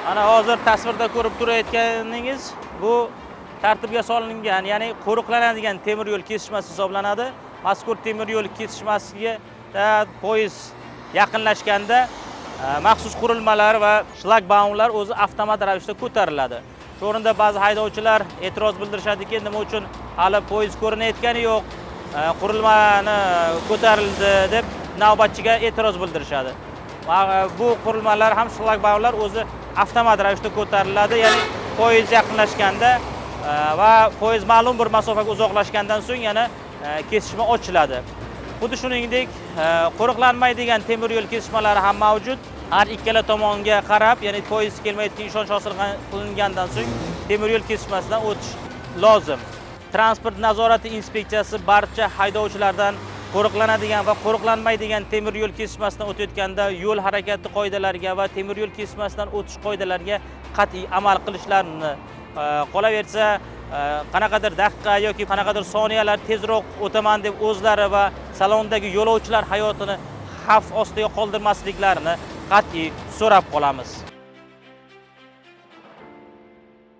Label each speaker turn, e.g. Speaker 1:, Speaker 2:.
Speaker 1: Mana hozir tasvirda ko'rib turayotganingiz bu tartibga solingan, ya'ni qo'riqlanadigan temir yo'l kesishmasi hisoblanadi. Mazkur temir yo'l kesishmasiga poyezd yaqinlashganda maxsus qurilmalar va shlagbaumlar o'zi avtomat ravishda ko'tariladi. Shu o'rinda ba'zi haydovchilar e'tiroz bildirishadiki, nima uchun hali poyezd ko'rinayotgani yo'q, qurilmani ko'tarildi deb navbatchiga e'tiroz bildirishadi. Va bu qurilmalar ham, shlagbaumlar o'zi avtomat ravishda ko'tariladi, ya'ni poyezd yaqinlashganda va poyezd ma'lum bir masofaga uzoqlashgandan so'ng yana kesishma ochiladi. Xuddi shuningdek, qo'riqlanmaydigan temir yo'l kesishmalari ham mavjud. Har ikkala tomonga qarab, ya'ni poyezd kelmayotgan ishonch hosil qilingandan so'ng temir yo'l kesishmasidan o'tish lozim. Transport nazorati inspeksiyasi barcha haydovchilardan qo'riqlanadigan va qo'riqlanmaydigan temir yo'l kesishmasidan o'tayotganda yo'l harakati qoidalariga va temir yo'l kesishmasidan o'tish qoidalariga qat'iy amal qilishlarini, qolaversa, qanaqadir daqiqa yoki qanaqadir soniyalar tezroq o'taman deb o'zlari va salondagi yo'lovchilar hayotini xavf ostiga qoldirmasliklarini qat'iy so'rab qolamiz.